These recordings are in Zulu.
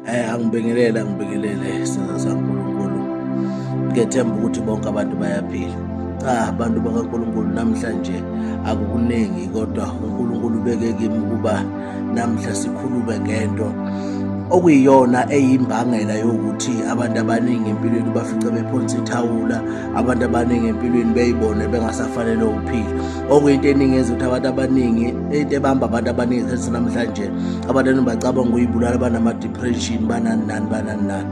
Angibingelele, angibingelele sizwe saNkulunkulu. Ngethemba ukuthi bonke abantu bayaphila. Cha, abantu bakaNkulunkulu, namhlanje akukuningi, kodwa uNkulunkulu ubeke kimi ukuba namhla sikhulume ngento okuyiyona eyimbangela yokuthi abantu abaningi empilweni bafice bephonsa ithawula, abantu abaningi empilweni beyibone bengasafanele ukuphila, okuyinto eningi yenza ukuthi abantu abaningi, into ebamba abantu abaningi esikhathini namhlanje, abantu abaningi bacabanga ukuyibulala, banama-depression, banani nani, banani nani.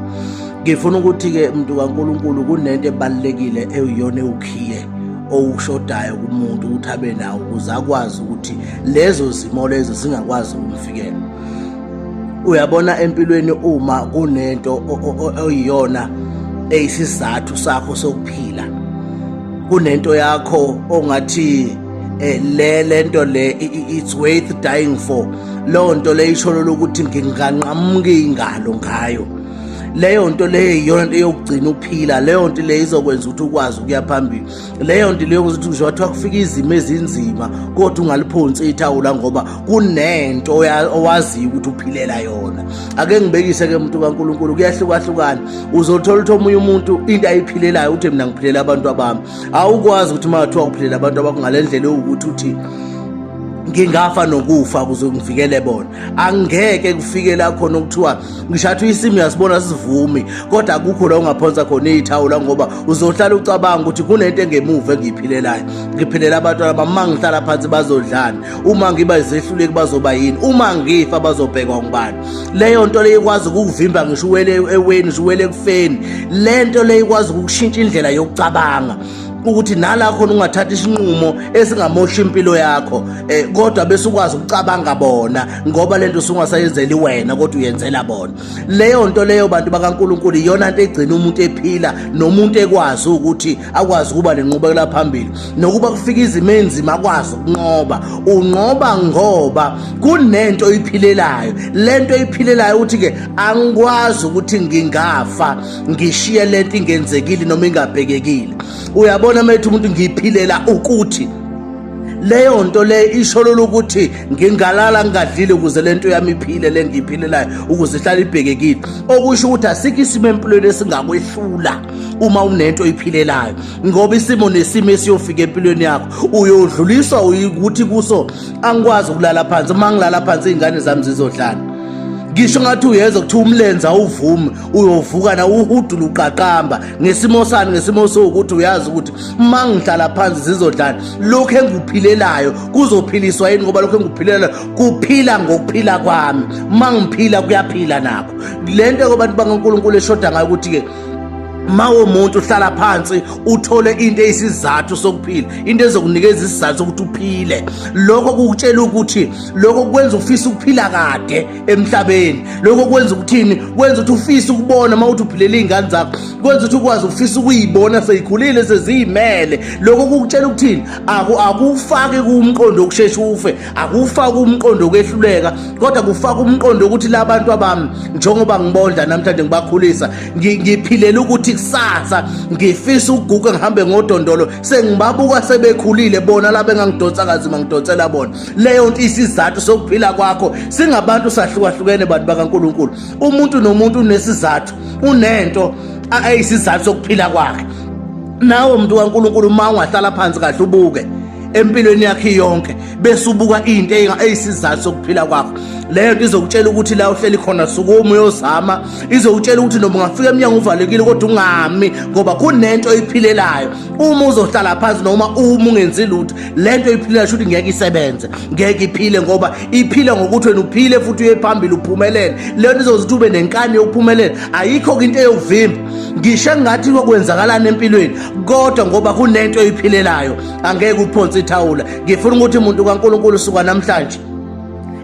Ngifuna ukuthi-ke, muntu kaNkulunkulu, kunento ebalulekile eyiyona ewukhiye owushodayo kumuntu ukuthi abe nawo ukuze akwazi ukuthi lezo zimo lezo zingakwazi ukumfikela. Uyabona, empilweni uma kunento oyiyona eyisizathu sakho sokuphila, kunento yakho ongathi le lento le, it's worth dying for, leyo nto le isho ukuthi nginganqamuka ingalo ngayo. Leyo nto leyo iyona nto eyokugcina uphila. Leyo nto leyo izokwenza ukuthi ukwazi ukuya phambili. Leyo nto leyo ukuthi ngisho kwathiwa kufika izimo ezinzima, kodwa ungaliphonsi ithawula ngoba kunento owaziyo ukuthi uphilela yona. Ake ngibekise-ke, muntu kaNkulunkulu, kuyahlukahlukana. Uzothola ukuthi omunye umuntu into ayiphilelayo uthi, "Mina ngiphilela abantu abami." Awukwazi ukuthi uma kuthiwa uphilela abantu abakho ngale ndlela yokuthi uthi, "Ngingafa nokufa ukuze ngivikele bona," angeke kufike la khona okuthiwa ngisho athi isimo uyasibona sivumi, kodwa akukho la ungaphonsa khona iy'thawula, ngoba uzohlala ucabanga ukuthi kunento engemuva engiyiphilelayo. Ngiphilela abantwana bami. Uma ngihlala phansi bazodlani? Uma ngiba izehluleki bazoba yini? Uma ngifa bazobhekwa ngubani? Leyo nto leyo ikwazi ukukuvimba ngisho uwele eweni, ngisho uwele ekufeni. Le nto leyo ikwazi ukukushintsha indlela yokucabanga, ukuthi nala khona ungathatha isinqumo esingamosha impilo yakho, kodwa bese ukwazi ukucabanga bona, ngoba lento usungasayenzeli wena kodwa uyenzela bona. Leyo nto leyo, bantu bakaNkulunkulu, iyona nto egcina umuntu ephila nomuntu ekwazi ukuthi akwazi ukuba nenqubekela phambili, nokuba kufika izimo enzima akwazi ukunqoba. Unqoba ngoba kunento oyiphilelayo. Lento oyiphilelayo ukuthi ke angikwazi ukuthi ngingafa ngishiye lento ingenzekile noma ingabhekekile. Uyabona, methu umuntu ngiyiphilela ukuthi leyo nto le isho lolu ukuthi ngingalala ngingadlile ukuze lento yami iphile, le ngiyiphilelayo ukuze ihlale ibhekekile. Okusho ukuthi asikho isimo empilweni esingakwehlula uma unento oyiphilelayo, ngoba isimo nesimo esiyofika empilweni yakho uyodluliswa ukuthi kuso, "Angikwazi ukulala phansi. Uma ngilala phansi iy'ngane zami zizodlala." Ngisho ngathi uyezwa kuthiwa umlenze awuvumi, uyovuka na uhudula uqaqamba ngesimo sani, ngesimo sokuthi uyazi ukuthi uma ngihlala phansi zizodlala. Lokhu engikuphilelayo kuzophiliswa yini? Ngoba lokhu engikuphilelayo kuphila ngokuphila kwami. Uma ngiphila kuyaphila nakho. Le nto kwabantu bakaNkulunkulu eshoda ngayo ukuthi-ke mawo umuntu uhlala phansi uthole into eyisizathu sokuphila, into ezokunikeza isizathu sokuthi uphile. Lokho kukutshela ukuthi lokho kwenza ufise ukuphila kade emhlabeni. Lokho kwenza ukuthini? Kwenza ukuthi ufise ukubona, uma uthi uphilela iy'ngane zakho, kwenza ukuthi ukwazi ufise ukuyibona seyikhulile, seziyimele. Lokho kukutshela ukuthini? Akufaki kumqondo wokushesha ufe, akufaki umqondo wokwehluleka, kodwa kufaka umqondo ukuthi la bantu abami, njengoba ngibondla namhlanje, ngibakhulisa, ngiphilela ukuthi kusasa ngifisa ukuguga ngihambe ngodondolo sengibabuka sebekhulile bona laba engangidonsa kazima ngidonsela bona. Leyo nto isizathu sokuphila kwakho. Singabantu sahlukahlukene, bantu bakaNkulunkulu. Umuntu nomuntu unesizathu, unento ayisizathu sokuphila kwakhe. Nawe, umuntu kaNkulunkulu, uma ungahlala phansi kahle ubuke empilweni yakhe yonke, bese ubuka into eyisizathu sokuphila kwakho, leyo nto izokutshela ukuthi la uhleli khona sukuma uyozama. Izokutshela ukuthi noma ungafika emnyango uvalekile, kodwa ungami, ngoba kunento oyiphilelayo. Uma uzohlala phansi noma uma ungenzi lutho, lento oyiphilelayo shuthi ngeke isebenze, ngeke iphile, ngoba iphile ngokuthi wena uphile futhi uye phambili uphumelele. Leyo nto izokuthi ube nenkani yokuphumelela. Ayikho-ke into eyokuvimba, ngisho engathi kokwenzakalani empilweni, kodwa ngoba kunento oyiphilelayo angeke uphonse ithawula. Ngifuna ukuthi, umuntu kaNkulunkulu, suka namhlanje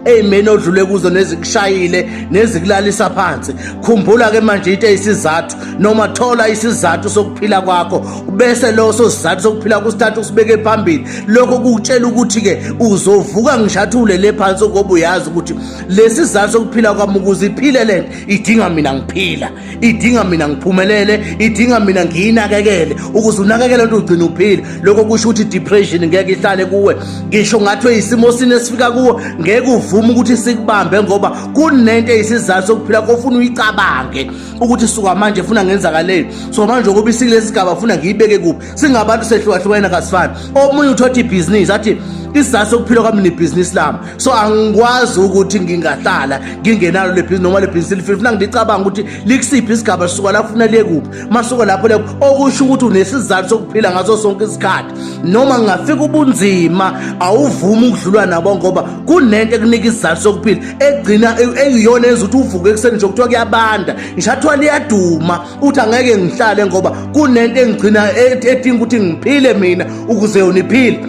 ey'meni odlule kuzo nezikushayile nezikulalisa phansi, khumbula-ke manje into eyisizathu, noma thola isizathu sokuphila kwakho, bese loso sizathu sokuphila kusithatha usibeke phambili. Lokho kukutshela ukuthi-ke uzovuka ngisho ulele phansi, ngoba uyazi ukuthi lesi sizathu sokuphila kwami, ukuze iphile lento, idinga mina ngiphila, idinga mina ngiphumelele, idinga mina ngiyinakekele. Ukuze unakekele into ugcina uphile. Lokho kusho ukuthi depression ngeke ihlale kuwe. Ngisho ngathi isimo sini esifika kuwo, ngeke uvuke. Awuvumi ukuthi sikubambe ngoba kunento eyisizathu sokuphila kofuna uyicabange ukuthi suka manje funa ngenzakaleni, so manje ukuba isikulesi sigaba funa ngiyibeke kuphi. Singabantu sehlukahlukene, kasifani. Omunye uthatha ibhizinisi athi isizathu sokuphila kwami nebhizinisi lami, so angikwazi ukuthi ngingahlala ngingenalo le bhizinisi, noma le bhizinisi lifile funa ngicabanga ukuthi likusiphi isigaba, suka la funa liye kuphi, masuka lapho le. Okusho ukuthi unesizathu sokuphila ngaso sonke isikhathi, noma ngingafika ubunzima awuvumi ukudlulwa nabo ngoba kunento ekunika isizathu sokuphila egcina eyiyona enza ukuthi uvuke ekuseni nje kuthiwa kuyabanda, ngisho athiwa liyaduma, uthi angeke ngihlale ngoba kunento engigcina edinga ukuthi ngiphile mina ukuze yona iphile.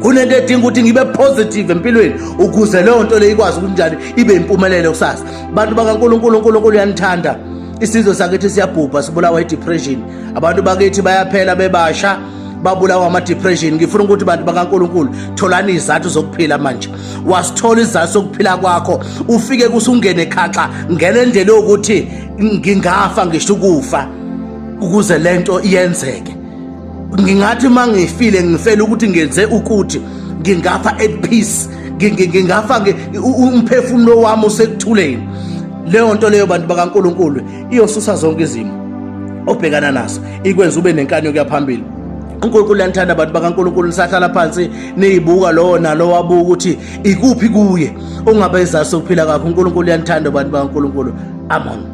Kunento edinga ukuthi ngibe positive empilweni ukuze leyo nto leyo ikwazi ukuthi njani ibe impumelelo kusasa. Bantu bakaNkulunkulu, uNkulunkulu uyanithanda. Isizwe sakithi siyabhubha, sibulawa i-depression. Abantu bakithi bayaphela bebasha, babulawa ama-depression. Ngifuna ukuthi bantu bakaNkulunkulu, tholani izathu zokuphila manje. Wasithola izathu sokuphila kwakho, ufike kusungene khaxa ngene ndlela yokuthi ngingafa ngisho ukufa ukuze lento iyenzeke. Ngingathi uma ngifile ngifele ukuthi ngenze ukuthi ngingafa at peace, ngingafa umphefumulo wami usekuthuleni. Leyo nto leyo, bantu bakaNkulunkulu, iyosusa zonke izimo obhekana nazo, ikwenza ube nenkani yokuya phambili. uNkulunkulu uyanithanda, abantu bakaNkulunkulu. Nisahlala phansi niyibuka lowo nalowo abuka ukuthi ikuphi kuye ongabe izathu sokuphila kwakho. uNkulunkulu uyanithanda, abantu bakaNkulunkulu. Amen.